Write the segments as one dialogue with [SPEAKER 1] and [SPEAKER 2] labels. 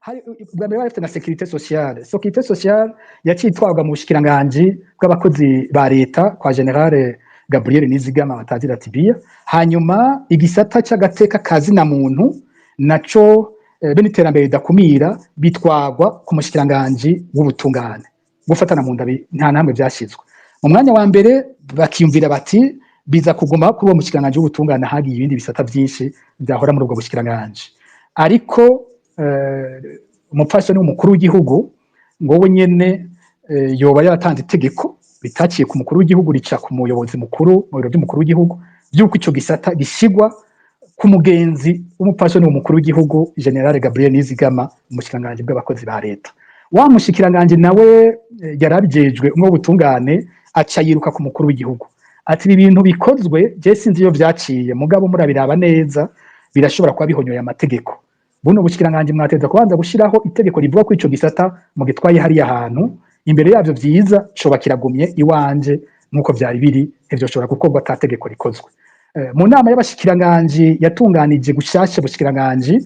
[SPEAKER 1] Hari bwa mbere bari bafite na sécurité sociale. Sécurité sociale yaciye itwarwa mu bushikiranganji bw'abakozi ba leta kwa Général Gabriel Nizigama batazira Tibia. Hanyuma igisata c'agateka kazina muntu naco bene iterambere ridakumira bitwarwa ku mushikiranganji w'ubutungane. Gufatana mu nda nta namwe vyashizwe mu mwanya wa mbere, bakiyumvira bati biza kuguma kuri uwo mushikiranganji w'ubutungane, hagiye ibindi bisata vyinshi vyahora muri ubwo bushikiranganji. Ariko umupfasoni w'umukuru w'igihugu ngo we nyene yoba yaratanze itegeko ritaciye ku mukuru w'igihugu, rica ku muyobozi mukuru mu biro by'umukuru w'igihugu, by'uko ico gisata gishigwa ku mugenzi w'umupfasoni w'umukuru w'igihugu, Général Gabriel Nizigama, umushikiranganji bw'abakozi ba leta. Wa mushikiranganji nawe yarabijejwe umwe w'ubutungane aca yiruka ku mukuru w'igihugu ati: "Ibi bintu bikozwe, je sinzi iyo vyaciye, mugabo murabiraba neza birashobora kuba bihonyoye amategeko. Buno bushikiranganji mwateza kubanza gushiraho itegeko rivuga ko ico gisata mugitwaye hariya hantu. Imbere yavyo vyiza coba kiragumye iwanje nk'uko vyari biri, ntivyoshobora gukorwa ata tegeko rikozwe." Mu nama y'abashikiranganji yatunganije gushasha bushikiranganji,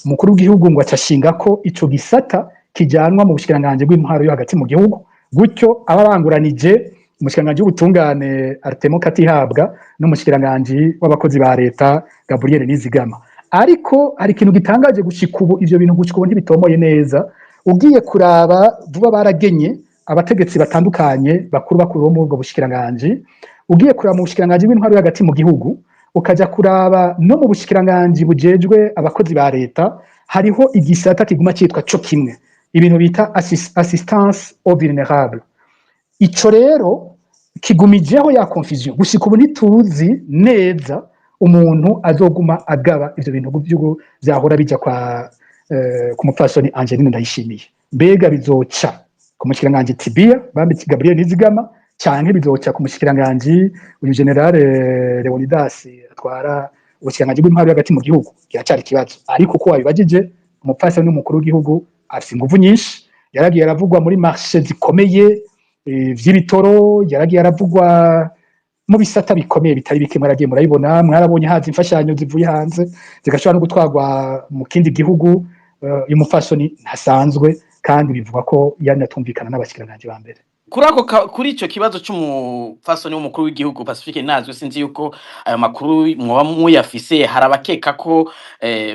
[SPEAKER 1] umukuru w'igihugu ngo acashinga ko ico gisata kijanwa mu bushikiranganji bw'intwaro yo hagati mu gihugu, gutyo ababanguranije umushikiranganji w'ubutungane Artemo Katihabwa n'umushikiranganji w'abakozi ba leta Gabriel Nizigama. Ariko hari ikintu gitangaje: gushika ubu ivyo bintu gushika ubu ntibitomoye neza. Ugiye kuraba vuba baragenye abategetsi batandukanye bakuru bakuru bo muri ubwo bushikiranganji. Ugiye kuraba mu bushikiranganji bw'intwaro yo hagati mu gihugu, ukaja kuraba no mu bushikiranganji bujejwe abakozi ba leta, hariho igisata kiguma citwa co kimwe, ibintu bita assistance aux vulnérables. Ico rero kigumijeho ya confusion. Gushika ubu ntituzi neza umuntu azoguma agaba ivyo bintu vyahora bija kwa ku mupfasoni Angeline Ndayishimiye. Mbega bizoca ku mushikiranganji Tibia bambitse Gabriel Nizigama, canke bizoca ku mushikiranganji uyu Général Leonidas atwara ubushikiranganji bw'intwaro hagati mu gihugu? Kiracari ikibazo. Ariko uko wabibajije, umupfasoni n'umukuru w'igihugu afise inguvu nyinshi. Yaragiye aravugwa muri marché zikomeye vy'ibitoro, yaragiye aravugwa mu bisata bikomeye bitari bike. Mwaragiye murabibona, mwarabonye haza imfashanyo zivuye hanze zigashobora no gutwarwa mu kindi gihugu. Uyu mupfasoni ntasanzwe, kandi bivugwa ko yanatumvikana n'abashikiranganji ba mbere.
[SPEAKER 2] Kuri ako kuri ico kibazo c'umupfasoni w'umukuru w'igihugu Pacifique Nazwe, sinzi yuko ayo makuru mwoba muyafise. Hari abakeka ko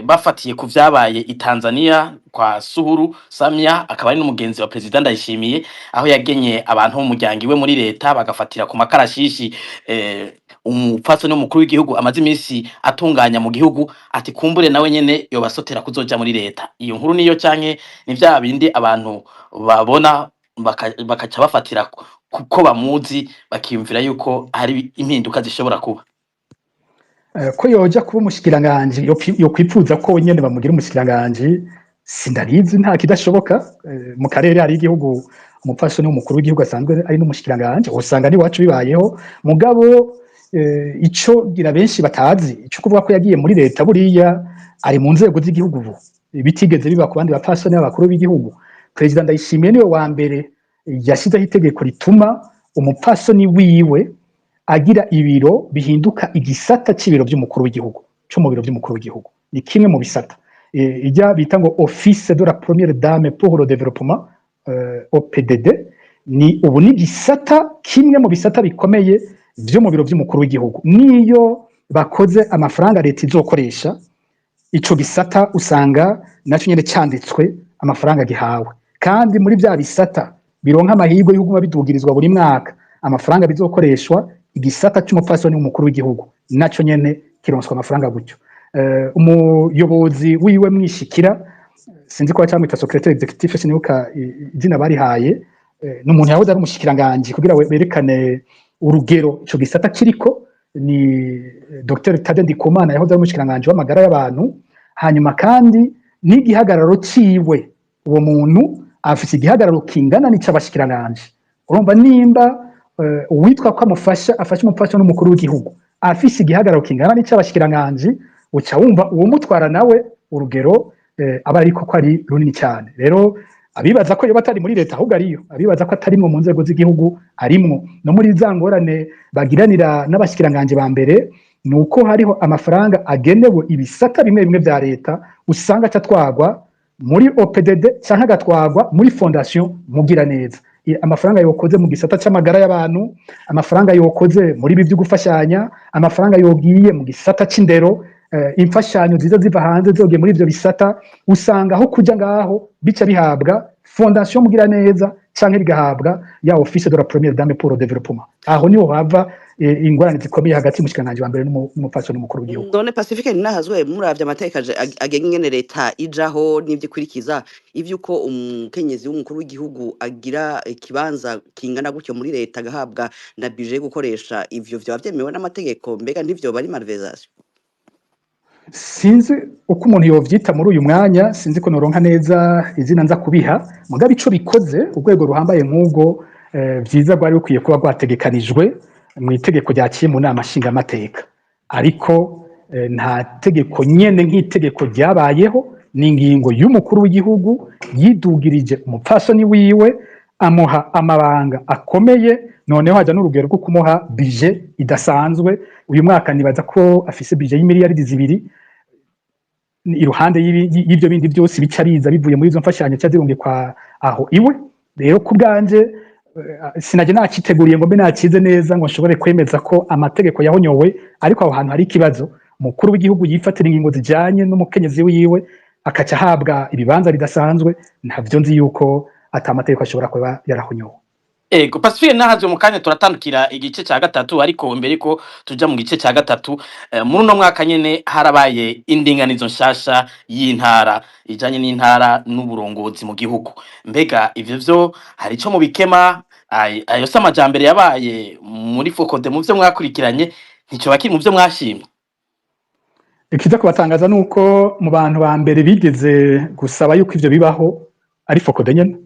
[SPEAKER 2] bafatiye ku vyabaye i Tanzania kwa Suhuru Samia, akaba ari n'umugenzi wa Perezida Ndayishimiye, aho yagenye abantu b'umuryango iwe muri leta, bagafatira ku makarashishi umupfasoni w'umukuru w'igihugu amaze iminsi atunganya mu gihugu, ati kumbure nawe nyene yobasotera kuzoja muri leta. Iyo nkuru niyo, canke ni vya bindi abantu babona bakaca bafatira kuko bamuzi, bakiyumvira yuko hari impinduka zishobora kuba?
[SPEAKER 1] Ko yoja kuba umushikiranganji, yokwipfuza ko nyene bamugira umushikiranganji, sindabizi, nta kidashoboka. Mu karere hari igihugu umupfasoni w'umukuru w'igihugu asanzwe ari n'umushikiranganji, usanga n'iwacu bibayeho. Mugabo ico gira benshi batazi, ico kuvuga ko yagiye muri leta, buriya ari mu nzego z'igihugu ubu, bitigeze biba ku bandi bapfasoni b'abakuru b'igihugu. Perezida Ndayishimiye niwe wa mbere yashyizeho itegeko rituma umupfasoni wiwe agira ibiro bihinduka igisata c'ibiro vy'umukuru w'igihugu, co mu biro vy'umukuru w'igihugu. Ni kimwe mu bisata ijya bita ngo Office de la première dame pour le développement, OPDD. Ni ubu ni igisata kimwe mu bisata bikomeye vyo mu biro vy'umukuru w'igihugu. Niyo bakoze amafaranga leta izokoresha, ico gisata usanga naco nyene canditswe amafaranga gihawe. Kandi muri vya bisata bironka amahirwe yo kuguma bidugirizwa buri mwaka amafaranga bizokoreshwa, igisata c'umupfasoni w'umukuru w'igihugu naco nyene kironswa amafaranga gutyo. Umuyobozi wiwe mwishikira, sinzi ko bacamwita secrétaire exécutif, sinibuka izina barihaye, n'umuntu yahoze ari umushikiranganji, kugira berekane urugero ico gisata kiriko, ni Dr Tade Ndikumana yahoze ari umushikiranganji w'amagara y'abantu. Hanyuma kandi n'igihagararo ciwe, uwo muntu afise igihagararo kingana n'ic'abashikiranganji. Urumva nimba uwitwa ko amufasha, afasha umupfasha n'umukuru w'igihugu, afise igihagararo kingana n'ic'abashikiranganji, uca wumva uwumutwara nawe urugero aba ariko ko ari runini cyane. Rero abibaza ko yoba atari muri leta, ahubwo ariyo. Abibaza ko atarimwo mu nzego z'igihugu, arimwo. No muri za ngorane bagiranira n'abashikiranganji ba mbere, ni uko hariho amafaranga agenewe ibisata bimwe bimwe vya leta usanga acatwagwa. muri OPDD canke agatwarwa muri Fondation Mugiraneza. Amafaranga yokoze mu gisata c'amagara y'abantu, amafaranga yokoze muri ibi vyo gufashanya, amafaranga yogiye mu gisata c'indero, imfashanyo ziza ziva hanze zogiye muri ivyo bisata, usanga aho kuja ngaho bica bihabwa Fondation Mugiraneza canke bigahabwa ya Office de la Première Dame pour le Développement. Aho niho hava ingorane zikomeye hagati y'umushikiranganji wa mbere n'umupfasoni w'umukuru w'igihugu.
[SPEAKER 3] None Pacifique Ninahazwe, muravye amategeko agenga ingene leta ijaho n'ivyo ikurikiza, ivy'uko umukenyezi w'umukuru w'igihugu agira ikibanza kingana gutyo muri leta, agahabwa na budget yo gukoresha, ivyo vyoba vyemewe n'amategeko? Mbega ntivyoba ari malversation?
[SPEAKER 1] Sinzi uko umuntu yovyita muri uyu mwanya, sinzi ko noronka neza izina nza kubiha. Mugabo ico bikoze, urwego ruhambaye nk'ubwo, vyiza rwari rukwiye kuba rwategekanijwe mu itegeko ryaciye mu nama nshingamateka, ariko nta tegeko nyene nk'itegeko ryabayeho. Ni ingingo y'umukuru w'igihugu yidugirije umupfasoni wiwe, amuha amabanga akomeye, noneho haja n'urugero rwo kumuha budget idasanzwe. Uyu mwaka nibaza ko afise budget y'imiliyaridi 2, iruhande y'ivyo bindi byose bica biza bivuye muri izo mfashanyo ca zirungikwa aho iwe. Rero ku bwanje, sinaje naciteguriye ngo mbe nacize neza ngo nshobore kwemeza ko amategeko yahonyowe, ariko aho hantu hari ikibazo. Umukuru w'igihugu yifatira ingingo zijanye n'umukenyezi wiwe, akaca ahabwa ibibanza bidasanzwe, ntavyo nzi yuko ata amategeko ashobora kuba yarahonyowe.
[SPEAKER 2] Ego, Pacifique Nahazwe, mu kanya turatandukira igice ca gatatu, ariko mbere ko tuja mu gice ca gatatu, muri uno mwaka nyene harabaye indinganizo nshasha y'intara, ijanye n'intara n'uburongozi mu gihugu. Mbega ivyo vyo hari ico mubikema? Ayo se amajambere yabaye muri FOCODE, mu vyo mwakurikiranye, nticoba kiri mu vyo mwashimye?
[SPEAKER 1] Ikiza kubatangaza nuko mu bantu ba mbere bigeze gusaba yuko ivyo bibaho ari FOCODE nyene.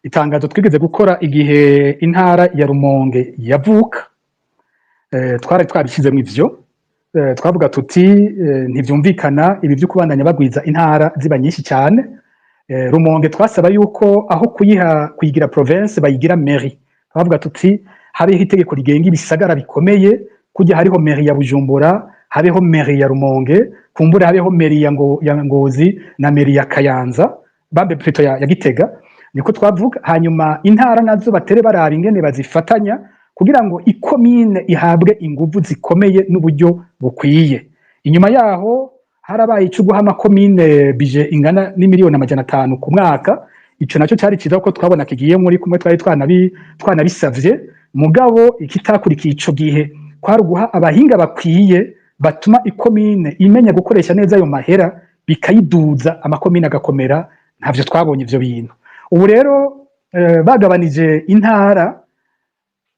[SPEAKER 1] Itangazo twigeze gukora igihe intara ya Rumonge yavuka, twari twabishizemwo ivyo. Twavuga tuti ntivyumvikana ibi vyo kubandanya bagwiza intara ziba nyinshi cyane. Rumonge twasaba yuko aho kuyiha kuyigira province bayigira mairie. Twavuga tuti habeho itegeko rigenga ibisagara bikomeye, kujya hariho mairie ya Bujumbura, habeho mairie ya Rumonge, kumbure habeho mairie ya Ngozi na mairie ya Kayanza, bambe plutôt ya Gitega, niko twavuga. Hanyuma intara nazo batere baraba ingene bazifatanya kugira ngo ikomine ihabwe inguvu zikomeye n'uburyo bukwiye. Inyuma yaho harabaye ico guha amakomine budget ingana n'imiliyoni 500 ku mwaka. Ico naco cari ciza kuko twabona kigiye muri kumwe twari twanabisavye. Mugabo ikitakurikiye ico gihe kwari uguha abahinga bakwiye batuma ikomine imenya gukoresha neza ayo mahera, bikayiduza, amakomine agakomera. Ntavyo twabonye ivyo bintu. Ubu rero bagabanije intara,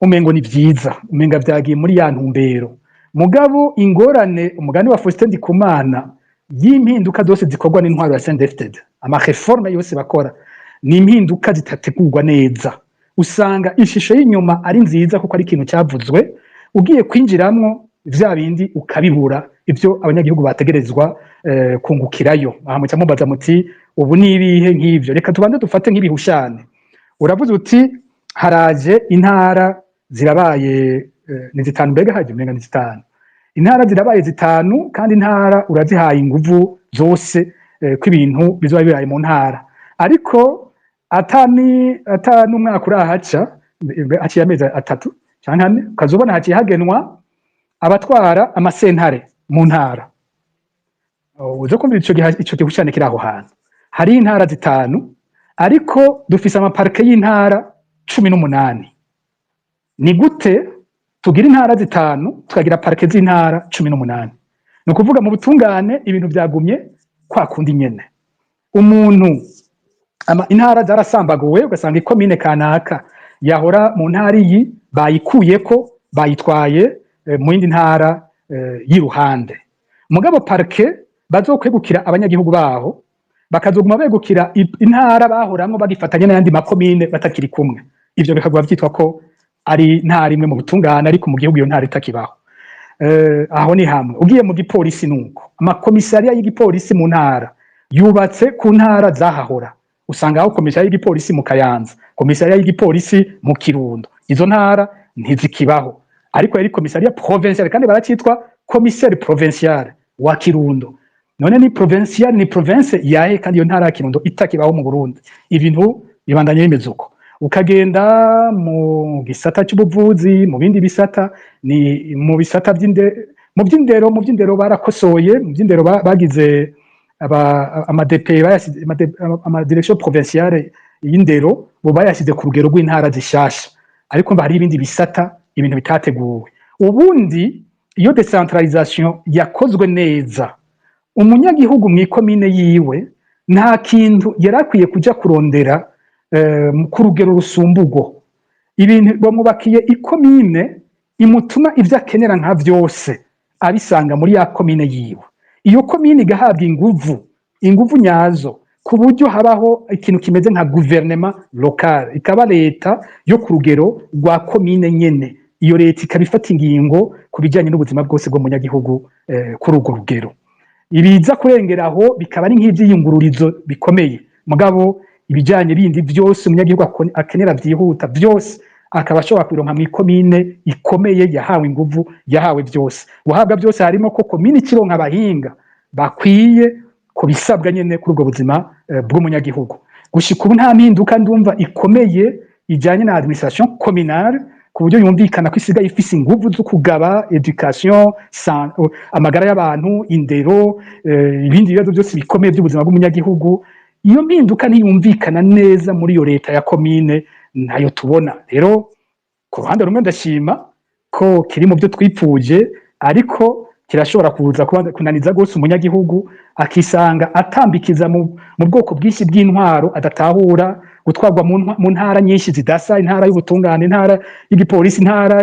[SPEAKER 1] umengo ni vyiza, umenga vyagiye muri ya ntumbero. Mugabo ingorane, umugani wa Faustin Ndikumana, y'impinduka zose zikorwa n'intwaro ya CNDD-FDD, ama réformes yose bakora ni impinduka zitategurwa neza. Usanga ishusho y'inyuma ari nziza kuko ari ikintu cyavuzwe, ugiye kwinjiramwo vya bindi ukabibura, ivyo abanyagihugu bategerezwa kungukirayo. Aha muca mubaza muti ubu ni ibihe nk'ivyo? Reka tubanze dufate nk'ibihushane. Uravuze uti haraje intara zirabaye ni zitanu. Mbega haje umenga ni zitanu, intara zirabaye zitanu, kandi intara urazihaye inguvu zose, ko ibintu bizoba bibaye mu ntara. Ariko ata n'umwaka urahaca, haciye amezi 3 canke 4, ukazobona haciye hagenwa abatwara amasentare mu ntara. Uze kumva ico gihe, ico gihushane kiri aho hantu hari intara zitanu, ariko dufise ama parquets y'intara 18. Ni gute tugira intara zitanu tukagira parquets z'intara 18? Ni ukuvuga mu butungane ibintu vyagumye kwa kundi nyene. Umuntu ama intara zarasambaguwe, ugasanga ikomine kanaka yahora mu ntara iyi bayikuyeko, bayitwaye mu yindi ntara y'iruhande. Mugabo parquet bazokwegukira abanyagihugu baho bakazoguma begukira intara bahoramwo, bagifatanya n'ayandi makomine batakiri kumwe. Ivyo bikaguma vyitwa ko ari ntara imwe mu butungane, ariko mu gihugu iyo ntara itakibaho. Aho ni hamwe. Ugiye mu gipolisi nuko amakomisariya y'igipolisi mu ntara yubatse ku ntara zahahora. Usanga aho komisariya y'igipolisi mu Kayanza, komisariya y'igipolisi mu Kirundo, izo ntara ntizikibaho, ariko yari komisariya provincial kandi baracitwa commissaire provincial wa Kirundo. None ni provincial, ni province yahe, kandi iyo ntara ya Kirundo itakibaho mu Burundi? Ibintu bibandanye bimeze uko. Ukagenda mu gisata cy'ubuvuzi, mu bindi bisata, ni mu bisata by'inde, mu by'indero barakosoye. Mu by'indero bagize ama DP, bayasize ama direction provinciale y'indero, bo bayasize ku rugero rw'intara zishasha. Ariko mba hari ibindi bisata ibintu bitateguwe. Ubundi iyo décentralisation yakozwe neza, umunyagihugu mu ikomine yiwe nta kintu yari akwiye kuja kurondera ku rugero rusumba urwo. Ibintu bamwubakiye ikomine imutuma ivyo akenera nka vyose abisanga muri ya komine yiwe. Iyo komine igahabwa inguvu nyazo, ku buryo habaho ikintu kimeze nka gouvernement local, ikaba leta yo ku rugero rwa komine nyene. Iyo leta ikaba ifata ingingo ku bijanye n'ubuzima bwose bw'umunyagihugu kuri urwo rugero. Ibiza kurengera aho bikaba ari nk'ivyiyungururizo bikomeye, mugabo ibijanye bindi vyose umunyagihugu akenera vyihuta vyose akaba ashobora kubironka mw'ikomine ikomeye yahawe inguvu, yahawe vyose. Guhabwa byose harimo ko komine ikironka abahinga bakwiye ku bisabwa nyene kuri ubwo buzima bw'umunyagihugu. Gushika ubu nta mpinduka ndumva ikomeye ijanye na administration communale, ku buryo yumvikana ko isigaye ifise inguvu zo kugaba éducation, amagara y'abantu, indero, ibindi bibazo byose bikomeye by'ubuzima bw'umunyagihugu. Iyo mpinduka ntiyumvikana neza muri iyo leta ya komine, ntayo tubona. Rero ku ruhande rumwe ndashima ko kiri mu byo twipfuje, ariko kirashobora kuza kunaniza rwose umunyagihugu, akisanga atambikiza mu bwoko bwinshi bw'intwaro adatahura, gutwarwa mu ntara nyinshi zidasa: intara y'ubutungane, intara y'igipolisi, intara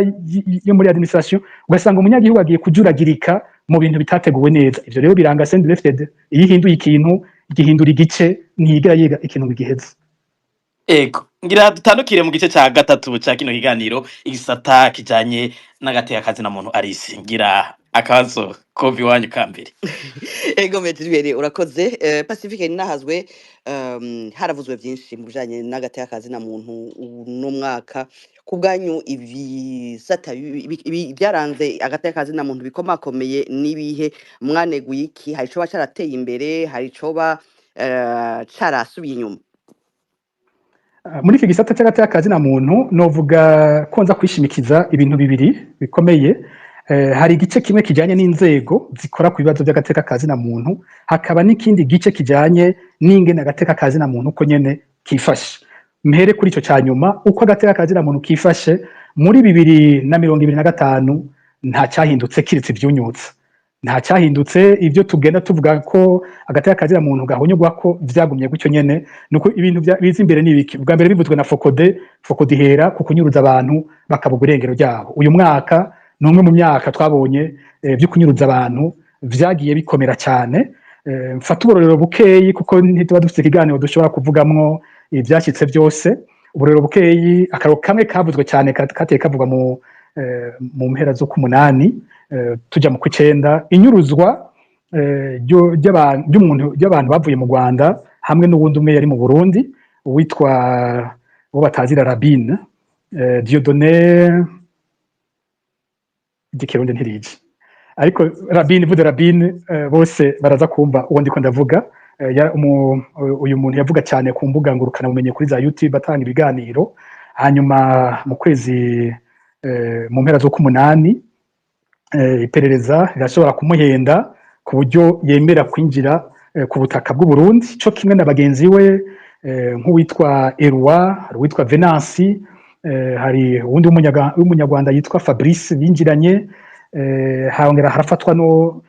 [SPEAKER 1] yo muri administration. Ugasanga umunyagihugu agiye kujuragirika mu bintu bitateguwe neza. Ivyo rero biranga CNDD-FDD: iyo ihinduye ikintu, igihindura igice, ntiyigera yiga ikintu ngo igiheze.
[SPEAKER 2] Ego, ngira dutandukire mu gice ca gatatu ca kino kiganiro, igisata kijanye n'agateka kazina muntu. Arisi, ngira akabazo kova iwanyu ka mbere.
[SPEAKER 3] Ego, Metiribere, urakoze. Pacifique Ninahazwe, haravuzwe vyinshi mu bijanye n'agateka kazina muntu uno mwaka. Ku bwanyu, ibisata byaranze agateka kazina muntu bikomakomeye n'ibihe? Mwaneguye iki? Hari icoba carateye imbere? Hari icoba carasubiye inyuma?
[SPEAKER 1] Muri iki gisata cy'agateka kazina muntu, novuga ko nza kwishimikiza ibintu bibiri bikomeye. Hari igice kimwe kijanye n'inzego zikora ku bibazo by'agateka kazina muntu, hakaba n'ikindi gice kijanye n'ingene agateka kazina muntu uko nyene kifashe. Mpere kuri ico ca nyuma, uko agateka kazina muntu kifashe muri 2025. Nta cyahindutse kiretse ivyunyutse. Nta cyahindutse. Ibyo tugenda tuvuga ko agateka kazina muntu gahonyogwa ko vyagumye gutyo nyene. Nuko ibintu biza imbere ni ibiki? Bwa mbere bivuzwe na FOCODE. FOCODE ihera ku kunyuruza abantu bakabugwa irengero ryabo. Uyu mwaka ni umwe mu myaka twabonye byo kunyuruza abantu vyagiye bikomera cyane. Mfata uburorero bukeyi, kuko ntituba dufite ikiganiro dushobora kuvugamwo ivyashyitse byose. Uburorero bukeyi, akaro kamwe kavuzwe cyane kateye kavugwa mu mpera zo k'umunani tuja mu kw'icenda, inyuruzwa ry'abantu bavuye mu Rwanda hamwe n'uwundi umwe yari mu Burundi, uwitwa uwo batazira Rabine Dieudonné. Igikirundi ntirije, ariko Rabine, vuze Rabine, bose baraza kumva uwo ndiko ndavuga. Uyu muntu yavuga cyane ku mbuga ngurukana bumenyi, kuri za YouTube, atanga ibiganiro. Hanyuma mu kwezi mu mpera zo k'umunani, iperereza rirashobora kumuhenda ku buryo yemera kwinjira ku butaka bw'u Burundi, co kimwe na bagenzi we nk'uwitwa Eloi, hari uwitwa Venansi, hari uwundi w'umunyarwanda yitwa Fabrice binjiranye. Hongera harafatwa no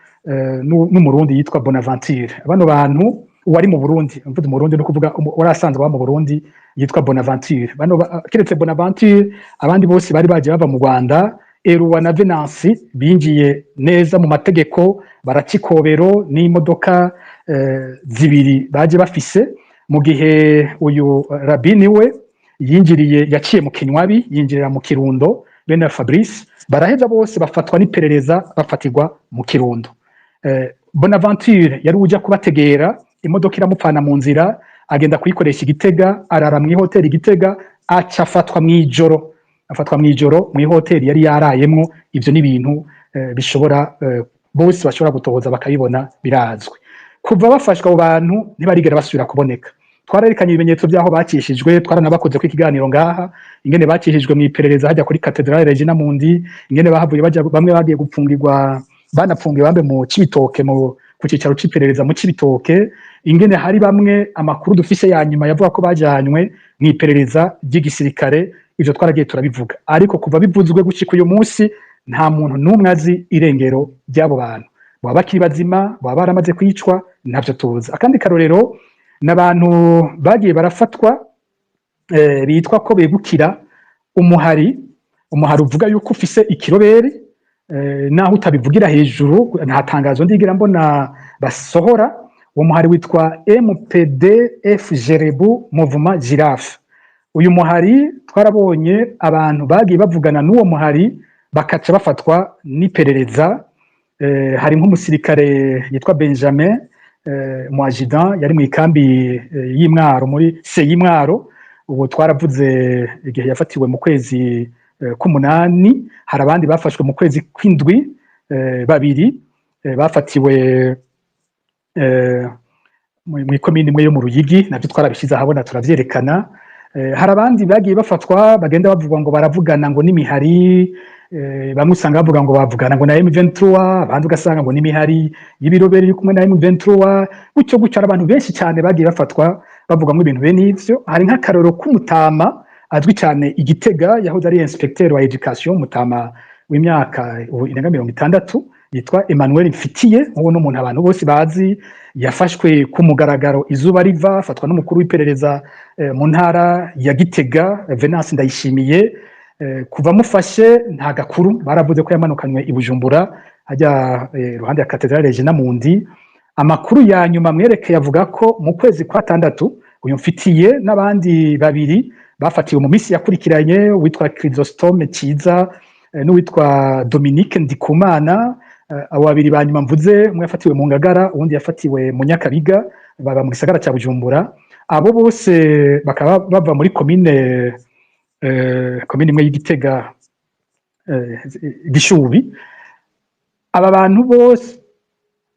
[SPEAKER 1] n'umurundi yitwa Bonaventure. Bano bantu wari mu Burundi, mvuze umurundi no kuvuga wari asanzwe aba mu Burundi, yitwa Bonaventure. Bano kiretse Bonaventure, abandi bose bari baje bava mu Rwanda. Eloi na Venansi binjiye neza mu mategeko, baraca ikobero n'imodoka zibiri baje bafise, mu gihe uyu Rabini we yinjiriye, yaciye mu Kinywabi, yinjirira mu Kirundo bene Fabrice. Baraheza bose bafatwa n'iperereza, bafatirwa mu Kirundo. Bonaventure yari uja kubategera, imodoka iramupfana mu nzira, agenda kuyikoresha igitega, arara mu ihoteli igitega, aca afatwa mw'ijoro, afatwa mw'ijoro mu ihoteli yari yarayemwo. Ivyo ni ibintu bishobora bose bashobora gutohoza bakabibona, birazwi. Kuva bafashwe, abo bantu ntibarigera basubira kuboneka. Twarerekanye ibimenyetso by'aho bakishijwe, twaranabakoze ko ikiganiro ngaha, ingene bakishijwe mu iperereza hajya kuri Cathédrale Regina Mundi, ingene bahavuye baja, bamwe bagiye gupfungirwa, banapfungiwe bambe mu Cibitoke, mu ku cicaro c'iperereza mu Cibitoke, ingene hari bamwe amakuru dufise ya nyuma yavuga ko bajanywe mu iperereza ry'igisirikare. Ivyo twaragiye turabivuga, ariko kuva bivuzwe gushika uyu munsi nta muntu n'umwe azi irengero ry'abo bantu. Baba bakiri bazima, baba baramaze kwicwa, ntavyo tuzi. Akandi karorero n'abantu bagiye barafatwa bitwa ko begukira umuhari, umuhari uvuga yuko ufise ikiroberi, naho utabivugira hejuru, nta tangazo ndigira mbona basohora. Uwo muhari witwa MPDF Jerebu Mouvement Girafe. Uyu muhari twarabonye abantu bagiye bavugana n'uwo muhari bakaca bafatwa n'iperereza. Hari nk'umusirikare yitwa Benjamin, mu adjudant yari mu ikambi y'Imwaro, muri se y'Imwaro. Ubu twaravuze igihe yafatiwe mu kwezi k'umunani. Hari abandi bafashwe mu kwezi kw'indwi, babiri bafatiwe mu ikomini imwe yo mu Ruyigi, navyo twarabishyize ahabona, turavyerekana. Hari abandi bagiye bafatwa bagenda bavugwa ngo baravugana ngo n'imihari, bamwe usanga bavuga ngo bavugana ngo na M23, abandi ugasanga ngo n'imihari y'ibiroberi iri kumwe na M23, gutyo gutyo. Hari abantu benshi cyane bagiye bafatwa bavugamwo ibintu bene ivyo. Hari nk'akaroro k'umutama azwi cyane i Gitega, yahoze ari inspecteur wa éducation, umutama w'imyaka ubu irenga 60, yitwa Emmanuel Mfitiye. Uwo n'umuntu abantu bose bazi, yafashwe ku mugaragaro izuba riva, afatwa n'umukuru w'iperereza mu ntara ya Gitega, Venance Ndayishimiye. Kuva mufashe nta gakuru. Baravuze ko yamanukanywe i Bujumbura, hajya iruhande ya Cathédrale Regina Mundi. Amakuru ya nyuma mwerekeye avuga ko mu kwezi kwa tandatu uyu Mfitiye n'abandi babiri bafatiwe mu minsi yakurikiranye, uwitwa Chrysostome Ciza n'uwitwa Dominique Ndikumana, abo babiri ba nyuma mvuze, umwe yafatiwe mu Ngagara, uwundi yafatiwe mu Nyakabiga, baba mu gisagara ca Bujumbura. Abo bose bakaba bava muri komine imwe y'Igitega, Gishubi. Aba bantu bose,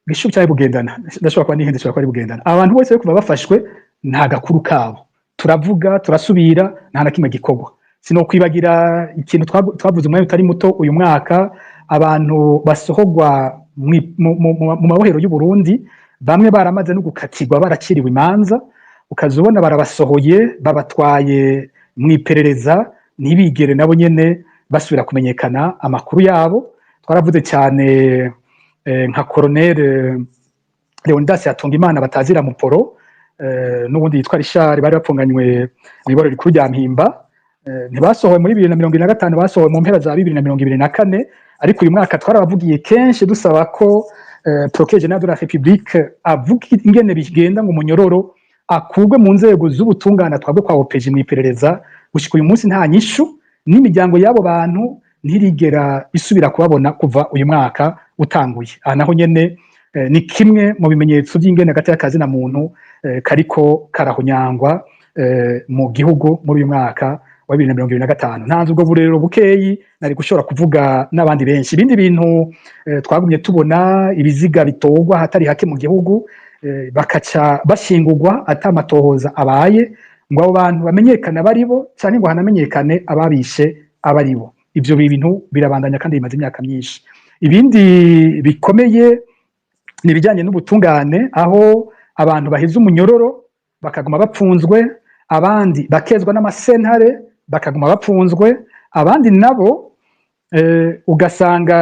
[SPEAKER 1] Gishubi cyangwa Bugendana, ndashobora kuba nihenze, ishobora kuba ari Bugendana. Aba bantu bose kuva bafashwe nta gakuru kabo. Turavuga, turasubira, nta na kimwe gikorwa. Sinokwibagira ikintu twavuze umwanya utari muto uyu mwaka: abantu basohorwa mu mabohero y'u Burundi, bamwe baramaze no gukatirwa, baraciriwe imanza, ukaza ubona barabasohoye babatwaye mu iperereza, ntibigere nabo nyene basubira kumenyekana amakuru yabo. Twaravuze cyane nka Colonel Leonidas Hatungimana batazira Muporo, n'ubundi yitwa Richard, bari bapfunganywe mw'ibohero rikuru rya Mpimba. Ntibasohowe muri 2025, basohowe mu mpera za 2024. Ariko uyu mwaka twarabavugiye kenshi, dusaba ko procureur général de la République avuga ingene bigenda ngo umunyororo akurwe mu nzego z'ubutungane atwagwe kwa OPJ mu iperereza. Gushika uyu munsi nta nyishu, n'imiryango y'abo bantu ntirigera isubira kubabona kuva uyu mwaka utanguye. Aha naho nyene ni kimwe mu bimenyetso by'ingene hagati y'akazina muntu kariko karahonyangwa mu gihugu muri uyu mwaka wa 2025. Ntanze ubwo burero bukeyi, nari gushobora kuvuga n'abandi benshi. Ibindi bintu twagumye tubona, ibiziga bitorwa hatari hake mu gihugu, bakaca bashingurwa ata amatohoza abaye ngo abo bantu bamenyekane abaribo canke ngo hanamenyekane ababishe abaribo. Ivyo bintu birabandanya kandi bimaze imyaka myinshi. Ibindi bikomeye ni ibijyanye n'ubutungane, aho abantu baheze umunyororo bakaguma bapfunzwe, abandi bakezwa n'amasentare bakaguma bapfunzwe, abandi nabo ugasanga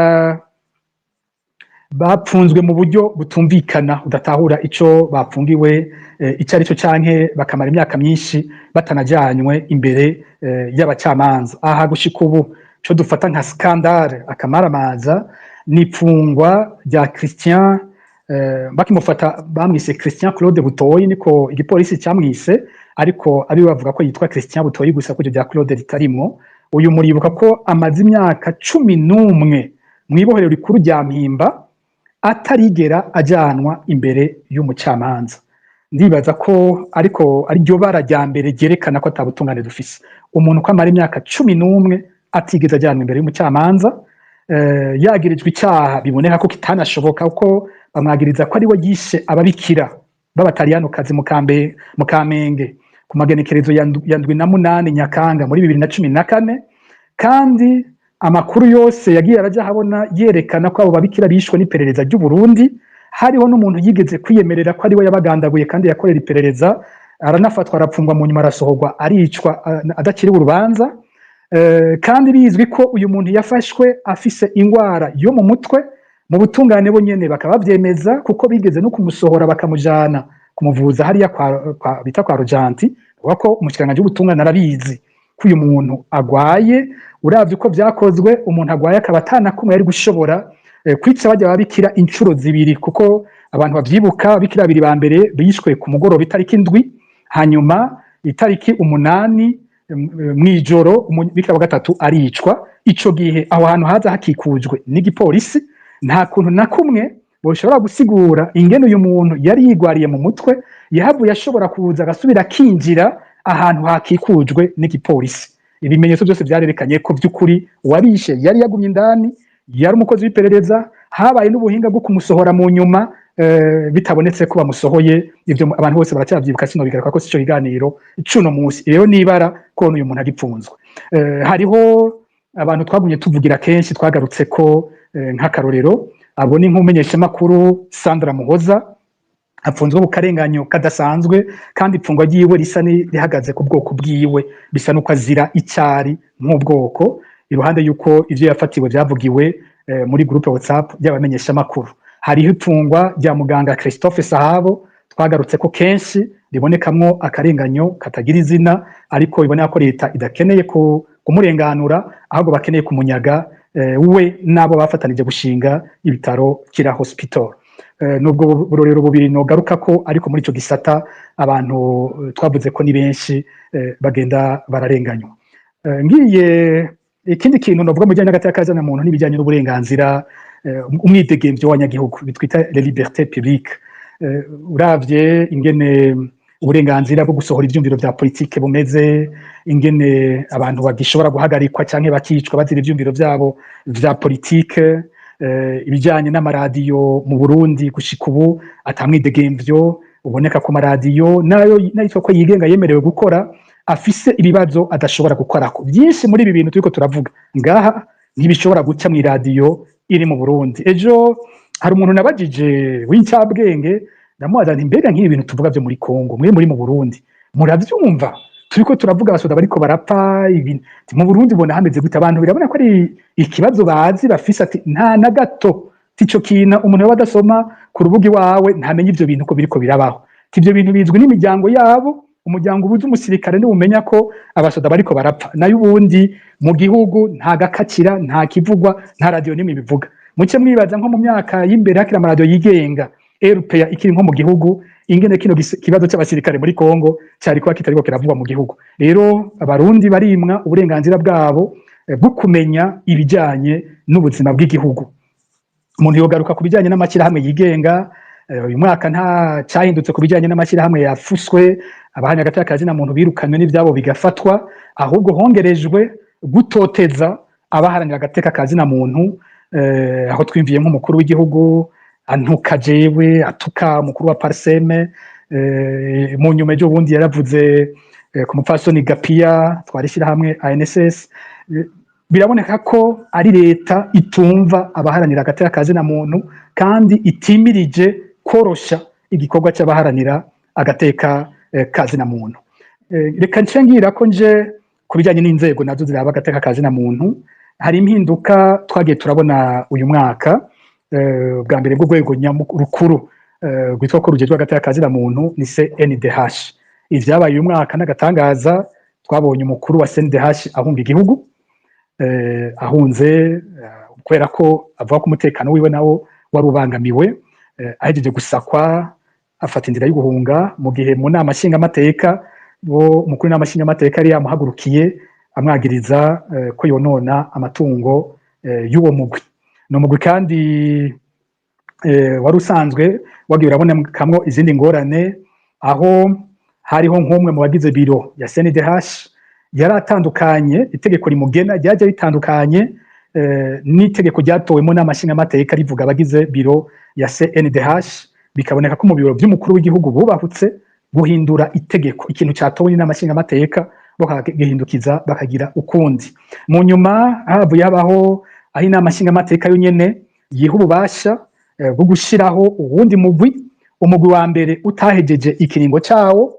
[SPEAKER 1] bapfunzwe mu buryo butumvikana, udatahura ico bapfungiwe ico ari cyo, canke bakamara imyaka myinshi batanajanywe imbere y'abacamanza. Aha gushika ubu co dufata nka scandale, akamaramaza, ni ipfungwa rya Christian. Bakimufata bamwise Christian Claude Butoyi, niko igipolisi cyamwise, ariko abi bavuga ko yitwa Christian Butoyi gusa, ko iryo rya Claude ritarimwo. Uyu muribuka ko amaze imyaka 11 mw'ibohero rikuru rya Mpimba atarigera ajanwa imbere y'umucamanza. Ndibaza ko ariko ari ryo bara rya mbere ryerekana ko atabutungane dufise, umuntu ko amara imyaka 11 atigeze ajyanwa imbere y'umucamanza. Yagirijwe icyaha biboneka ko kitanashoboka, kuko bamwagiriza ko ari we yishe ababikira b'abataliyanokazi mu Kamenge ku magenekerezo ya 7 na 8 Nyakanga muri 2014, kandi amakuru yose yagiye araja ahabona yerekana ko abo babikira bishwe n'iperereza ry'u Burundi. Hariho n'umuntu yigeze kwiyemerera ko ari we yabagandaguye kandi yakorera iperereza, aranafatwa, arapfungwa, mu nyuma arasohorwa, aricwa adakiriwe urubanza. Kandi bizwi ko uyu muntu yafashwe afise ingwara yo mu mutwe, mu butungane bo nyene bakaba bavyemeza, kuko bigeze no kumusohora bakamujana kumuvuza hariya kwa bita kwa Rojanti, bavuga ko umushikiranganji w'ubutungane arabizi ko uyu muntu agwaye. Uravye uko vyakozwe, umuntu agwaye akaba atanakumwe yari gushobora kwica bajya babikira incuro zibiri, kuko abantu bavyibuka, ababikira babiri ba mbere bishwe ku mugoroba itariki 7, hanyuma itariki 8 mw'ijoro umubikira wa gatatu aricwa. Ico gihe aho hantu haza hakikujwe n'igipolisi. Nta kuntu na kumwe boshobora gusigura ingene uyu muntu yari yigwariye mu mutwe yahavuye ashobora kuza agasubira akinjira ahantu hakikujwe n'igipolisi. Ibimenyetso byose vyarerekanye ko vy'ukuri uwabishe yari yagumye indani, yari umukozi w'iperereza. Habaye n'ubuhinga bwo kumusohora mu nyuma bitabonetse ko bamusohoye. Ivyo abantu bose baracyavyibuka, sinobigaruka ko sico kiganiro cuno munsi. Rero nibara kubona uyu muntu agipfunzwe. Hariho abantu twagumye tuvugira kenshi, twagarutse ko nk'akarorero abo ni nk'umumenyeshamakuru Sandra Muhoza, apfunzwe mu karenganyo kadasanzwe, kandi ipfungwa ryiwe risa n'irihagaze ku bwoko bwiwe, bisa n'uko azira icari nk'ubwoko, iruhande y'uko ivyo yafatiwe vyavugiwe muri groupe WhatsApp y'abamenyeshamakuru. Hariho ipfungwa rya muganga Christophe Sahabo, twagarutse ko kenshi, ribonekamwo akarenganyo katagira izina, ariko biboneka ko leta idakeneye kumurenganura, ahubwo bakeneye kumunyaga we n'abo bafatanije gushinga ibitaro Kira Hospital. Nubwo burorero bubiri nogaruka ko, ariko muri ico gisata abantu twavuze ko ni benshi bagenda bararenganywa. Ngiye ikindi kintu novuga mu bijyanye n'agateka kazana muntu n'ibijyanye n'uburenganzira, umwidegemvyo w'abanyagihugu, bitwita les libertés publiques. Uravye ingene uburenganzira bwo gusohora ivyumviro vya politike bumeze, ingene abantu bagishobora guhagarikwa canke bakicwa bazira ivyumviro vyabo vya politike, ibijyanye n'amaradiyo mu Burundi, gushika ubu atamwidegemvyo uboneka ku maradiyo, nayo nayitwa ko yigenga yemerewe gukora, afise ibibazo adashobora gukorako. Byinshi muri ibi bintu turiko turavuga ngaha ntibishobora guca mu iradiyo iri mu Burundi. Ejo hari umuntu nabajije w'incabwenge, ndamubaza nti: "Mbega nk'ibi bintu tuvuga vyo muri Kongo, mwe muri mu Burundi muravyumva? Turiko turavuga abasoda bariko barapfa, ibi mu Burundi bona hameze gute?" Abantu birabona ko ari ikibazo bazi bafise. Ati: "Nta na gato." Tico kintu umuntu yoba adasoma ku rubuga iwawe ntamenye ivyo bintu ko biriko birabaho. Ati: "Ivyo bintu bizwi n'imiryango yabo, umuryango ubuze umusirikare niwumenya ko abasoda bariko barapfa. Nayo ubundi mu gihugu nta gakakira, nta kivugwa, nta radiyo nimwe ibivuga." Muce mwibaza nko mu myaka y'imbere hakiri amaradiyo yigenga, RPA ikiri nko mu gihugu, ingene kino kibazo c'abasirikare muri Kongo cari kuba kitariko kiravugwa mu gihugu. Rero abarundi barimwa uburenganzira bwabo bwo kumenya ibijanye n'ubuzima bw'igihugu. Umuntu yogaruka ku bijanye n'amashyirahamwe yigenga. Uyu mwaka nta cyahindutse ku bijanye n'amashyirahamwe yafuswe, abahanya hagati y'akazi na muntu birukanywe n'ivyabo bigafatwa, ahubwo hongerejwe gutoteza abaharanira agateka ka zina muntu, aho twimviye nk'umukuru w'igihugu antuka jewe, atuka umukuru wa PARCEM. Mu nyuma ejo bundi yaravuze ku mupfasoni Gapiya twari ishyirahamwe ANSS. Biraboneka ko ari leta itumva abaharanira agateka ka zina muntu kandi itimirije korosha igikorwa cy'abaharanira agateka ka zina muntu. Reka nce ngira ko nje ku bijyanye n'inzego nazo ziraba agateka ka zina muntu. Hari impinduka twagiye turabona uyu mwaka. Bwa mbere bw'urwego rukuru rwitwa ko rujejwe agateka ka zina muntu ni CNDH. Ivyabaye uyu mwaka n'agatangaza, twabonye umukuru wa CNDH ahunga igihugu, ahunze kubera ko avuga ko umutekano wiwe nawo wari ubangamiwe. Ahejeje gusakwa afata inzira yo guhunga, mu gihe mu nama nshingamateka bo umukuru w'inama nshingamateka yari yamuhagurukiye amwagiriza ko yonona amatungo y'uwo mugwi. Ni umugwi kandi wari usanzwe wagiye urabonekamwo izindi ngorane, aho hariho nk'umwe mu bagize biro ya CNDH yari atandukanye, itegeko rimugena ryajya ritandukanye. n'itegeko ryatowemo n'amashingamateka rivuga abagize biro ya CNDH. Bikaboneka ko mu biro vy'umukuru w'igihugu bubahutse guhindura itegeko, ikintu catowe n'amashingamateka bakagihindukiza, bakagira ukundi. Mu nyuma havuye habaho aho inama nshingamateka yo nyene yiha ububasha bwo gushiraho uwundi mugwi, umugwi wa mbere utahejeje ikiringo cawo,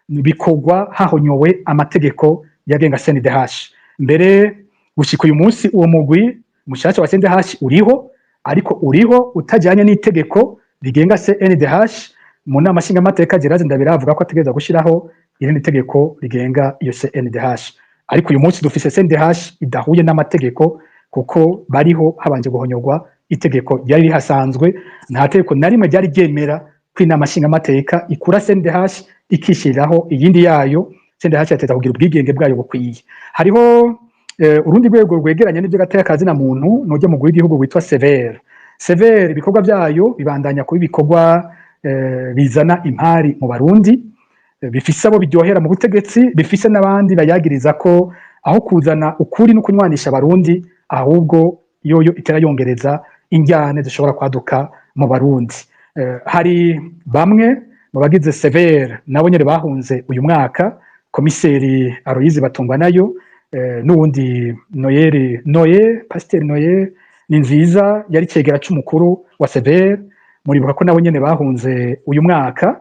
[SPEAKER 1] bikorwa hahonyowe amategeko yagenga CNDH. Mbere gushika uyu munsi uwo mugwi mushasha wa CNDH uriho, ariko uriho utajanye n'itegeko rigenga CNDH. Mu nama nshingamateka Gerard Ndabira avuga ko ategereza gushiraho irindi tegeko rigenga iyo CNDH, ariko uyu munsi dufise CNDH idahuye n'amategeko, kuko bariho habanje guhonyorwa itegeko ryari rihasanzwe. Nta tegeko na rimwe ryari ryemera ko inama nshingamateka ikura CNDH ikishiriraho iyindi yayo. CNDH yateza kugira ubwigenge bwayo bukwiye. Hariho urundi rwego rwegeranye n'ivyo gateka kazina muntu, nujya mu w'igihugu witwa CVR. CVR ibikorwa byayo bibandanya kuba ibikorwa bizana impari mu Barundi, bifise abo biryohera mu butegetsi, bifise n'abandi bayagiriza ko aho kuzana ukuri no kunywanisha Abarundi, ahubwo yoyo itera yongereza injyane zishobora kwaduka mu Barundi. Hari bamwe mu bagize CVR nabo nyene bahunze uyu mwaka, komiseri Aloyizi Batungwa nayo n'uwundi Noyeri Noye, Pasiteri Noye ni nziza, yari cegera c'umukuru wa CVR. Muribuka ko nabo nyene bahunze uyu mwaka.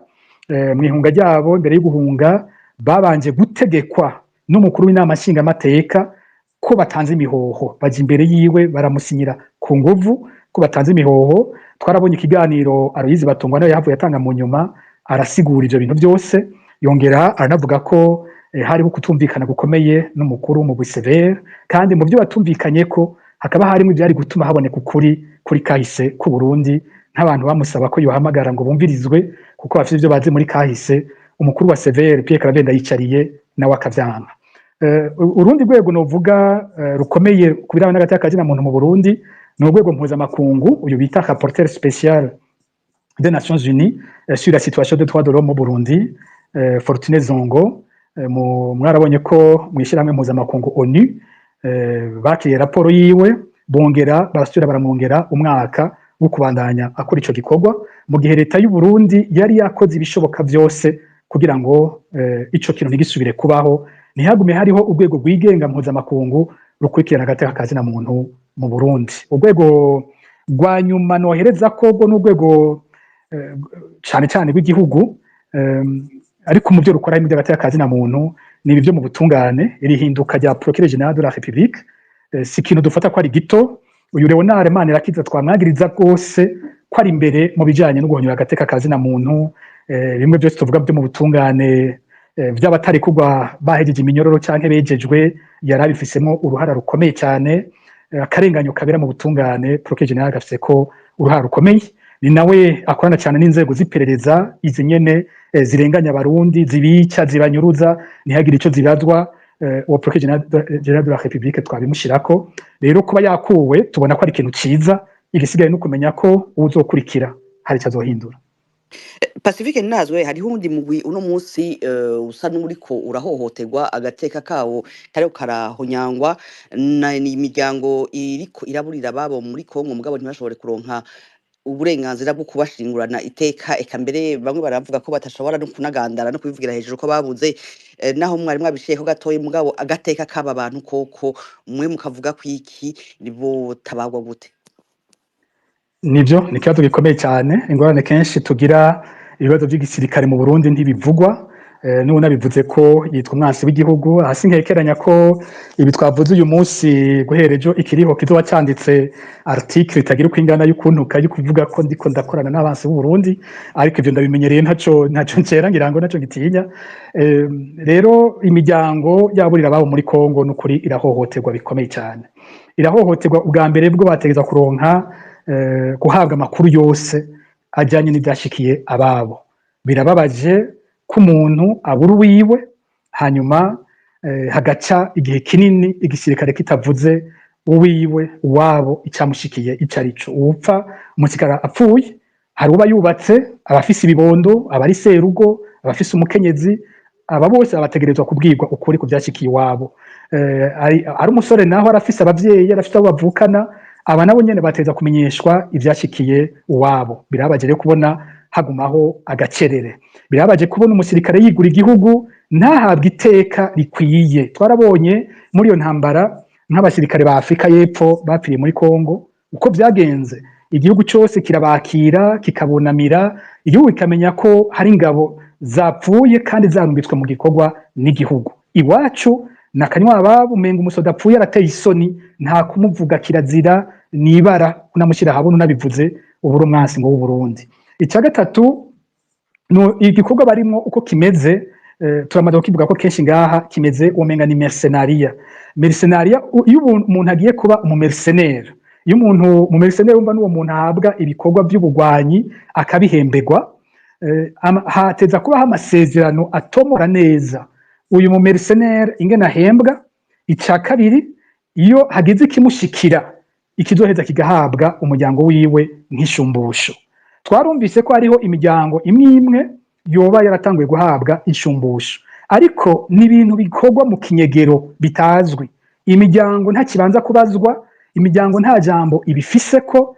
[SPEAKER 1] Mw'ihunga ryabo, imbere yo guhunga, babanje gutegekwa n'umukuru w'inama nshingamateka ko batanze imihoho. Baja imbere yiwe, baramusinyira ku nguvu ko batanze imihoho. Twarabonye ikiganiro Aloyizi Batungwa nayo yahavuye atanga mu nyuma, arasigura ivyo bintu byose, yongera aranavuga ko hariho kutumvikana gukomeye n'umukuru mu CVR, kandi mu byo batumvikanye ko hakaba harimo ivyari gutuma haboneka ukuri kuri kahise ku Burundi, nk'abantu bamusaba ko yohamagara ngo bumvirizwe kuko bafite ivyo bazi muri kahise. Umukuru wa CVR Pierre Claver Ndayicariye nawe akavyanka. Urundi rwego novuga rukomeye ku birabana n'agateka kazina muntu mu Burundi ni urwego mpuzamakungu, uyu bita rapporteur spécial des Nations Unies sur la situation des droits de l'homme au Burundi, Fortuné Zongo. Mwarabonye ko mu ishyirahamwe mpuzamakungu ONU bakiriye raporo yiwe, bongera barasubira baramwongera umwaka wo kubandanya akora ico gikorwa, mu gihe leta y'u Burundi yari yakoze ibishoboka vyose kugira ngo ico kintu ntigisubire kubaho, ntihagume hariho urwego rwigenga mpuzamakungu rukurikirana agateka kazina muntu mu Burundi. Urwego rwa nyuma nohereza ko rwo n'urwego cane cane rw'igihugu, ariko mu byo rukora harimo iby'agateka kazina muntu, ni ibi byo mu butungane, iri hinduka rya procureur général de la République. Si ikintu dufata ko ari gito. Uyu Leonard Manirakiza twamwagiriza rwose ko ari imbere mu bijanye no guhonyora agateka kazina muntu, bimwe byose tuvuga byo mu butungane, vy'abatari kugwa bahejeje iminyororo canke bejejwe, yarabifisemo uruhara rukomeye cyane. Akarenganyo kabera mu butungane, procureur général gafise ko uruhara rukomeye. Ni nawe akorana cyane n'inzego z'iperereza, izi nyene zirenganya Abarundi, zibica, zibanyuruza, ntihagire ico zibazwa. Uwo procureur général de la République twabimushirako. Rero kuba yakuwe tubona ko ari ikintu ciza. Igisigaye no kumenya ko uwuzokurikira hari ico azohindura.
[SPEAKER 3] Pacifique Nazwe, hariho uwundi mugwi uno munsi usa n'uriko urahohoterwa, agateka kawo kariko karahonyangwa, ni imiryango iriko iraburira ababo muri Kongo, mugabo ntibashobore kuronka uburenganzira bwo kubashingurana iteka. Eka mbere bamwe baravuga ko batashobora no kunagandara no kubivugira hejuru ko babuze. Naho mwari mwabiciyeko gatoyi, mugabo agateka k'aba bantu koko mwe mukavuga ko iki botabagwa gute?
[SPEAKER 1] Nivyo, ni ikibazo gikomeye cyane. Ingorane kenshi tugira, ibibazo by'igisirikare mu Burundi ntibivugwa, n'ubu nabivuze ko yitwa umwansi w'igihugu. Hasi nkekeranya ko ibi twavuze uyu munsi, guhera ejo ikiriho kizoba canditse article itagira uko ingana y'ukuntuka, yo kuvuga ko ndiko ndakorana n'abansi b'u Burundi, ariko ivyo ndabimenyereye, ntaco ncera, ngira ngo ntaco ngitinya. Rero imiryango yaburira ababo muri Kongo n'ukuri irahohoterwa bikomeye cyane, irahohoterwa. Ubwa mbere bwo bategeza kuronka guhabwa amakuru yose ajyanye n'ibyashikiye ababo. Birababaje ko umuntu abura uwiwe, hanyuma hagaca igihe kinini igisirikare kitavuze uwiwe, uwabo, icyamushikiye ico arico. Uwupfa umusirikare apfuye, hari uba yubatse, abafise ibibondo, aba ari serugo, abafise umukenyezi. Aba bose babategerezwa kubwirwa ukuri ku vyashikiye iwabo. Ari umusore naho arafise abavyeyi, arafise abo bavukana, aba nabo nyene bateza kumenyeshwa ivyashikiye uwabo. Birababaje rero kubona hagumaho agacerere. Birababaje kubona umusirikare yigura igihugu ntahabwe iteka rikwiye. Twarabonye muri iyo ntambara nk'abasirikare ba Afrika y'Epfo bapfiriye muri Kongo uko vyagenze, igihugu cose kirabakira, kikabunamira, igihugu kikamenya ko hari ingabo zapfuye kandi zarungitswe mu gikorwa n'igihugu. Iwacu nakanywa ababo, umenga umusoda apfuye arateye isoni, nta kumuvuga, kirazira, nibara unamushyira ahabona, unabivuze ubura umwansi ngo w'Uburundi. Icya gatatu no igikorwa barimwo uko kimeze, turamaze kukivuga ko kenshi ngaha, kimeze umenga ni mercenariat. Mercenariat, iyo umuntu agiye kuba umumercenaire, iyo umuntu umumercenaire, wumva n'uwo muntu ahabwa ibikorwa by'ubugwanyi akabihemberwa, hateza kubaho amasezerano atomora neza uyu mumercenaire ingene ahembwa. Icya kabiri, iyo hagize ikimushikira, ikizoheza kigahabwa umuryango wiwe nk'ishumbusho. Twarumvise ko hariho imiryango imwe imwe yoba yaratanguye guhabwa inshumbusho, ariko ni ibintu bikorwa mu kinyegero bitazwi. Imiryango nta kibanza kubazwa, imiryango nta jambo ibifise ko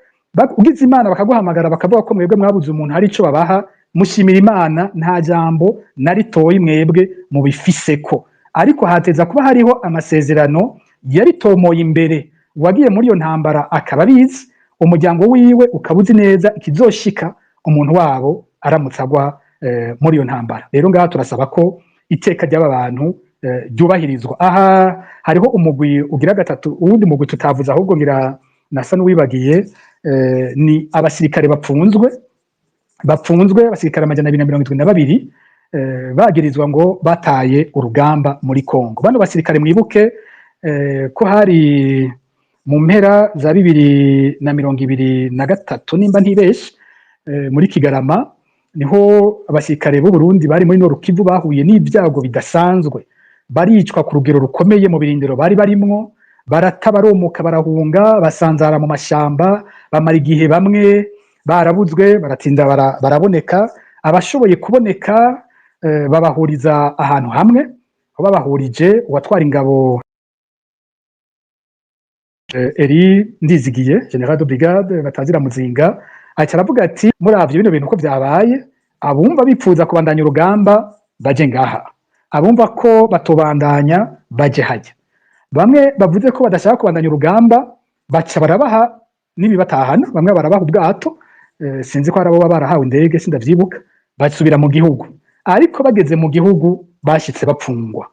[SPEAKER 1] ugize Imana bakaguhamagara bakavuga ko mwebwe mwabuze umuntu, hari ico babaha, mushimira Imana. Nta jambo na ritoyi mwebwe mubifise ko. Ariko hateza kuba hariho amasezerano yaritomoye imbere, uwagiye muri iyo ntambara akaba abizi, umuryango wiwe ukaba uzi neza ikizoshika umuntu wabo aramutse agwa muri iyo ntambara. Rero ngaha turasaba ko iteka ry'aba bantu ryubahirizwa. Aha hariho umugwi ugira gatatu, uwundi mugwi tutavuze, ahubwo ngira nasa n'uwibagiye, ni abasirikare bapfunzwe, abasirikare 272, bagirizwa ngo bataye urugamba muri Kongo. Bano basirikare, mwibuke ko hari mu mpera za 2023, nimba ntibeshe, muri Kigarama, niho abasirikare b'u Burundi bari muri Nord Kivu bahuye n'ibyago bidasanzwe, baricwa ku rugero rukomeye mu birindiro bari barimwo, barata, baromoka, barahunga, basanzara mu mashamba, bamara igihe bamwe barabuzwe, baratinda baraboneka. Abashoboye kuboneka babahuriza ahantu hamwe. Aho babahurije, uwatwara ingabo Eri Ndizigiye, général de brigade batazira Muzinga, aca aravuga ati: "Muravye bino bintu uko vyabaye, abumva bipfuza kubandanya urugamba baje ngaha, abumva ko batobandanya baje hajya." Bamwe bavuze ko badashaka kubandanya urugamba, baca barabaha n'ibibatahana, bamwe barabaha ubwato, sinzi ko hari abo baba barahawe indege, sindavyibuka, basubira mu gihugu. Ariko bageze mu gihugu bashitse bapfungwa,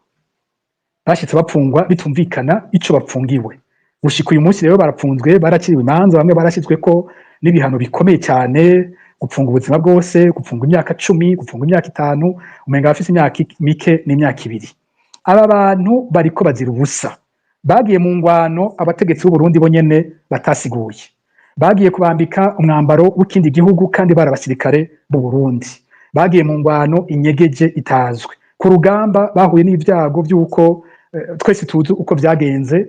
[SPEAKER 1] bashitse bapfungwa bitumvikana ico bapfungiwe. Gushika uyu munsi rero barapfunzwe, baraciriwe imanza, bamwe barashyizwe ko n'ibihano bikomeye cyane: gupfunga ubuzima bwose, gupfunga imyaka 10, gupfunga imyaka 5, umenga abafise imyaka mike n'imyaka 2. Aba bantu bariko bazira ubusa. Bagiye mu ngwano abategetsi b'u Burundi bo nyene batasiguye, bagiye kubambika umwambaro w'ikindi gihugu kandi bari abasirikare b'u Burundi. Bagiye mu ngwano inyegeje itazwi. Ku rugamba bahuye n'ibyago by'uko twese tuzi uko vyagenze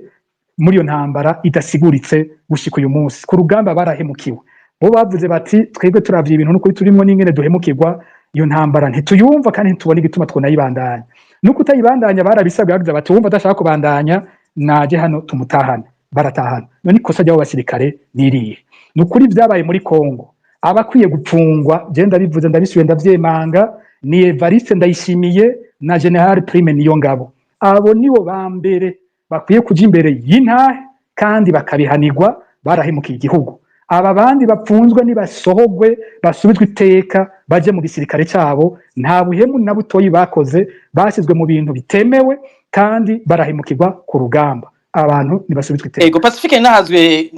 [SPEAKER 1] muri iyo ntambara idasiguritse gushika uyu munsi. Ku rugamba barahemukiwe. Bo bavuze bati: "Twebwe turavye ibintu n'ukuri turimwo n'ingene duhemukirwa, iyo ntambara ntituyumva kandi ntitubona igituma twonayibandanya." Nuko utayibandanya barabisabwe, bagize bati: "Wumva adashaka kubandanya naje hano tumutahane." Baratahana. None ikosa ry'abo basirikare niriye? Ni ukuri vyabaye muri Kongo, abakwiye gupfungwa, je ndabivuze, ndabisubiye, ndavyemanga, ni Evariste Ndayishimiye na Général Prime Niyongabo. Abo nibo ba mbere bakwiye kuja imbere y'intahe kandi bakabihanirwa, barahemukiye igihugu. Aba bandi bapfunzwe nibasohogwe, basubizwe iteka, baje mu gisirikare cyabo. Nta buhemu na butoyi bakoze, bashyizwe mu bintu bitemewe kandi barahemukirwa ku rugamba. Abantu nibasubizwe iteka.
[SPEAKER 2] Ego, Pacifique nahazwe,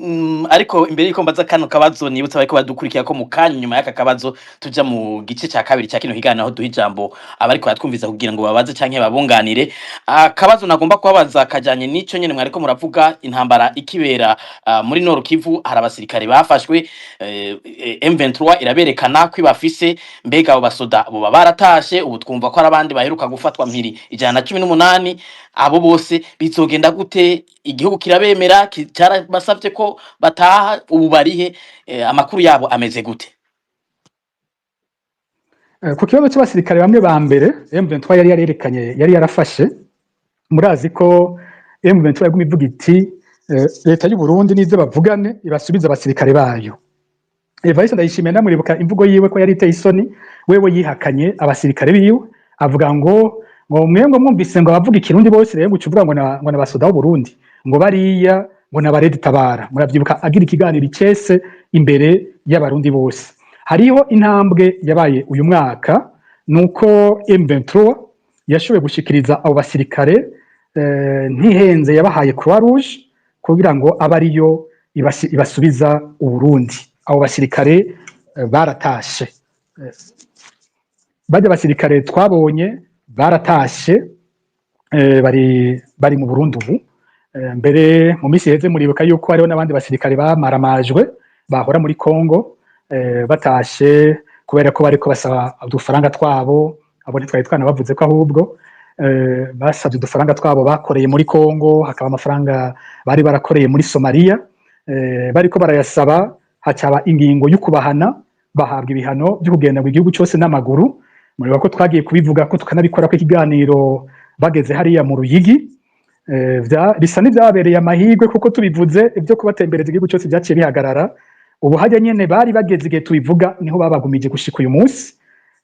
[SPEAKER 2] ariko imbere yuko mbaza kano kabazo, nibutsa bariko badukurikira ko mu kanya nyuma y'aka kabazo tuja mu gice ca kabiri ca kino kiganiro, aho duha ijambo abariko baratwumviza kugira ngo babaze canke babunganire. Akabazo nagomba kubabaza kajanye n'ico nyene mwariko muravuga. Intambara ikibera muri Nord Kivu, hari abasirikare bafashwe, M23 iraberekana ko ibafise. Mbega abo basoda boba baratashe? Ubu twumva ko hari abandi baheruka gufatwa mpiri 118. Abo bose bizogenda gute? Igihugu kirabemera? Carabasavye ko bataha? Ubu barihe? Amakuru yabo ameze gute?
[SPEAKER 1] Ku kibazo cy'abasirikare bamwe ba mbere M23 yari yarerekanye, yari yarafashe, murazi ko M23 yaguma ivuga iti leta y'u Burundi nize bavugane, ibasubize abasirikare bayo. Evariste Ndayishimiye, ndamuribuka imvugo yiwe ko yari iteye isoni. Wewe yihakanye abasirikare biwe, avuga ngo mwe ngo mwumvise ngo abavuga ikirundi bose rero ngo ucuvuga ngo nabasoda b'u Burundi, ngo bariya ngo naba RED-Tabara. Muravyibuka agira ikiganiro icese imbere y'abarundi bose. Hariho intambwe yabaye uyu mwaka, nuko M23 yashoboye gushikiriza abo basirikare, ntihenze, yabahaye Croix Rouge kugira ngo abe ariyo ibasubiza Uburundi. Abo basirikare baratashe. Bajya basirikare twabonye baratashe, bari mu Burundi ubu. Mbere mu minsi iheze muribuka yuko hariho n'abandi basirikare bamaramajwe bahora muri Congo, batashe kubera ko bariko basaba udufaranga twabo. Abo ntitwari twanabavuze ko ahubwo basabye udufaranga twabo bakoreye muri Congo, hakaba amafaranga bari barakoreye muri Somalia, bariko barayasaba, hacaba ingingo yo kubahana, bahabwa ibihano byo kugenda mu gihugu cyose n'amaguru. Muribuka ko twagiye kubivuga ko tukanabikora ko ikiganiro bageze hariya mu Ruyigi. Bisa n'ivyabereye amahirwe, kuko tubivuze ibyo kubatembereza igihugu cyose byaciye bihagarara. Ubu hajya nyene bari bageze igihe tubivuga, niho babagumije gushika uyu munsi.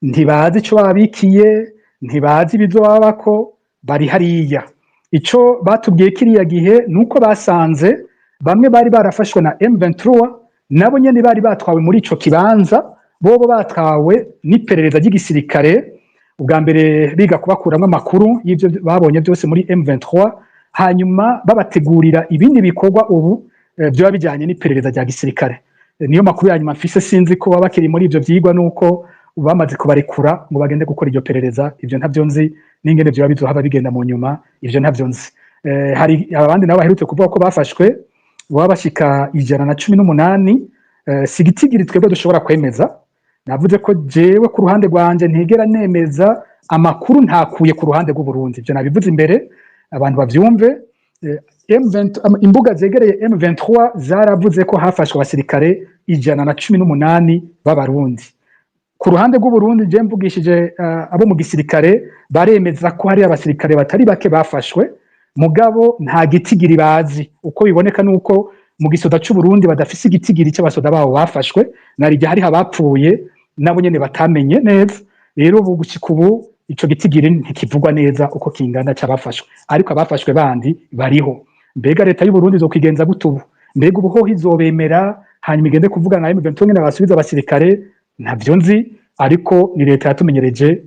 [SPEAKER 1] Ntibazi ico babikiye, ntibazi ibizobabako, bari hariya. Ico batubwiye kiriya gihe nuko basanze bamwe bari barafashwe na M23 nabo nyene bari batwawe muri ico kibanza, bobo batwawe n'iperereza ry'igisirikare ubwa mbere, biga kubakuramwo amakuru y'ivyo babonye byose muri M23, hanyuma babategurira ibindi bikorwa ubu vyoba bijanye n'iperereza rya gisirikare. Niyo makuru ya nyuma mfise. Sinzi ko baba bakiri muri ivyo vyigwa, nuko bamaze kubarekura ngo bagende gukora iryo perereza. Ivyo ntavyo nzi, n'ingene vyoba bizohava bigenda mu nyuma, ivyo ntavyo nzi. Hari abandi nabo baherutse kuvuga ko bafashwe, baba bashika 118. Si igitigiri twebwe dushobora kwemeza. Navuze ko jewe ku ruhande rwanje ntigera nemeza amakuru ntakuye ku ruhande rw'Uburundi. Ivyo nabivuze imbere, abantu bavyumve. M20, imbuga zegereye M23 zaravuze ko hafashwe abasirikare 118 b'abarundi. Ku ruhande rw'Uburundi, je mvugishije abo mu gisirikare, baremeza ko hari abasirikare batari bake bafashwe, mugabo nta gitigiri bazi. Uko biboneka nuko mu gisoda c'Uburundi badafise igitigiri c'abasoda babo bafashwe, narijya hariho abapfuye nabo nyene batamenye neza. Rero ubu gushika ubu ico gitigiri ntikivugwa neza uko kingana c'abafashwe, ariko abafashwe bandi bariho. Mbega leta y'u Burundi izokwigenza gute ubu? Mbega ubu hoho izobemera hanyuma igende kuvugana na M23 nyene basubiza abasirikare? Ntavyo nzi, ariko ni leta yatumenyereje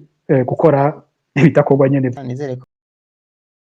[SPEAKER 1] gukora ibidakorwa nyene.
[SPEAKER 4] Nizere ko